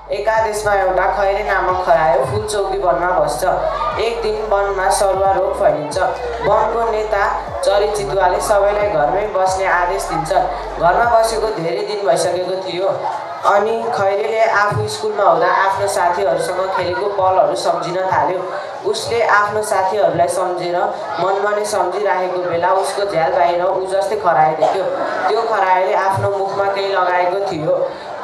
एकादेशमा एउटा खैरे नामक खरायो फुलचौकी वनमा बस्छ। एक दिन वनमा सरुवा रोग फैलिन्छ। वनको नेता चरी चितुवाले सबैलाई घरमै बस्ने आदेश दिन्छन्। घरमा बसेको धेरै दिन भइसकेको थियो। अनि खैरेले आफू स्कुलमा हुँदा आफ्नो साथीहरूसँग खेलेको पलहरू सम्झिन थाल्यो। उसले आफ्नो साथीहरूलाई सम्झेर मनमा नै सम्झिराखेको बेला उसको झ्याल बाहिर ऊ जस्तै खरायो देख्यो। त्यो खरायोले आफ्नो मुखमा केही लगाएको थियो।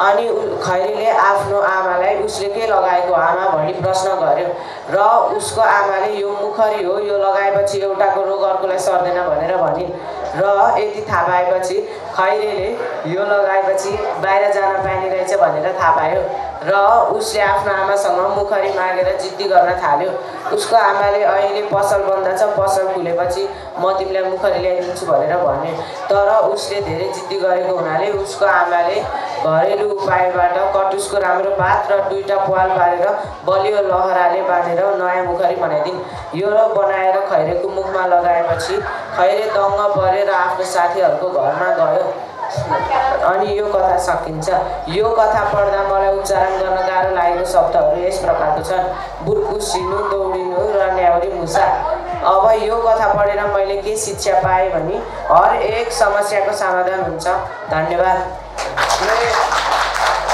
अनि खैरेले आफ्नो आमालाई उसले के लगाएको आमा भनी प्रश्न गर्यो र उसको आमाले यो मुखरी हो, यो लगाएपछि एउटाको रोग अर्कोलाई सर्दैन भनेर भनिन्। र यति थाहा पाएपछि खैरेले यो लगाएपछि बाहिर जान पाइने रहेछ भनेर थाहा पायो र उसले आफ्नो आमासँग मुखरी मागेर जिद्दी गर्न थाल्यो। उसको आमाले अहिले पसल बन्द छ, पसल खुलेपछि म तिमीलाई मुखरी ल्याइदिन्छु भनेर भने। तर उसले धेरै जिद्दी गरेको हुनाले उसको आमाले घरेलु उपायबाट कटुसको राम्रो पात र 2टा प्वाल पारेर बलियो लहराले बाँधेर नयाँ मुखरी बनाइदिन्। यो बनाएर खैरेको मुखमा लगाएपछि खैरे दङ्ग परेर आफ्नो साथीहरूको घरमा गयो। अनि यो कथा सकिन्छ। यो कथा पढ्दा मलाई उच्चारण गर्न गाह्रो लागेको शब्दहरू यस प्रकारको छन्: बुर्कु, सिनु, दौडिनु र न्याउरी मुसा। अब यो कथा पढेर मैले के शिक्षा पाएँ भने हर एक समस्याको समाधान हुन्छ। धन्यवाद।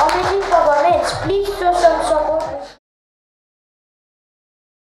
Amazing performance. Please show some support.